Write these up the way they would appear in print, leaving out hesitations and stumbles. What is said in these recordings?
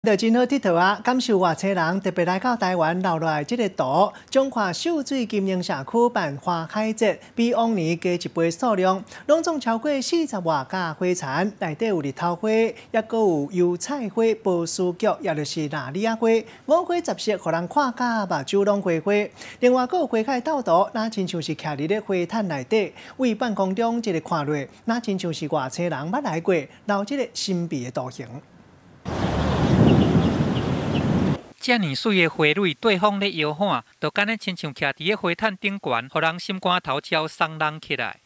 就真好𨑨迌啊！感受外星人特別來到台灣留落來這个圖，彰化秀水金寧社區辦花海節，比往年加一倍數量，攏總超過四十外架花田，內底有日頭花，抑閣有油菜花、波斯菊，也就是蚋李仔花，五花十色，予人看甲目睭攏花花。另外，閣有花海鬥圖，若親像是徛佇咧花毯內底，對半空中一个看落，若親像是外星人捌來過，留這个神秘的圖形。遮爾媠的花蕊對風咧搖晃，就敢若親像徛佇咧花毯頂懸，予人心肝頭焦鬆動起來。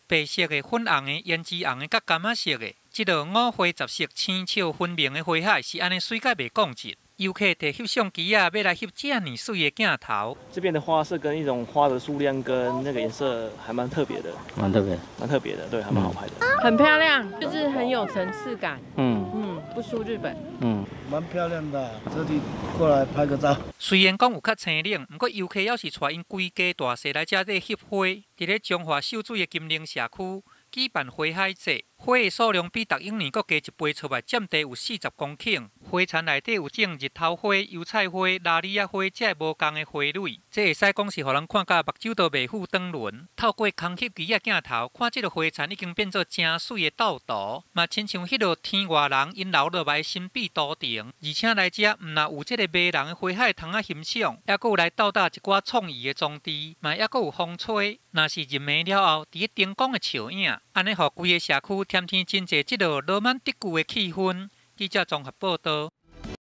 白色的、粉紅的、胭脂紅的、佮柑仔色的，這个五花十色、青笑分明的花海是按呢媠甲袂講盡。遊客提翕相機仔，欲來翕遮爾媠的鏡頭。這邊的花色跟一種花的數量跟那個顏色還蠻特別的，蠻特別，蠻特別的，對，還蠻好拍的。很漂亮，就是很有層次感。嗯，不輸日本。嗯，蠻漂亮的，這裡過來拍個照。雖然講有較清冷，毋過遊客猶是帶𪜶規家大細來遮咧翕花。佇咧彰化秀水的金寧社區舉辦花海節，花的數量比逐往年閣加一倍出來，佔地有40公頃。花田內底有種日頭花、油菜花、蚋李仔花，這个無仝的花蕊，這會使講是予人看甲目睭都袂赴轉輪。透過空翕機仔鏡頭，看這个花田已經變做誠媠的鬥圖，嘛親像彼落天外人𪜶留落來的神秘圖騰。而且來遮毋但有這个迷人的花海通啊欣賞，抑閣有來鬥搭一寡創意的裝置，嘛抑閣有風吹。若是入暝了後，佇咧燈光的照影，按呢予規个社區添添真濟這落羅曼蒂克的氣氛。記者綜合報導。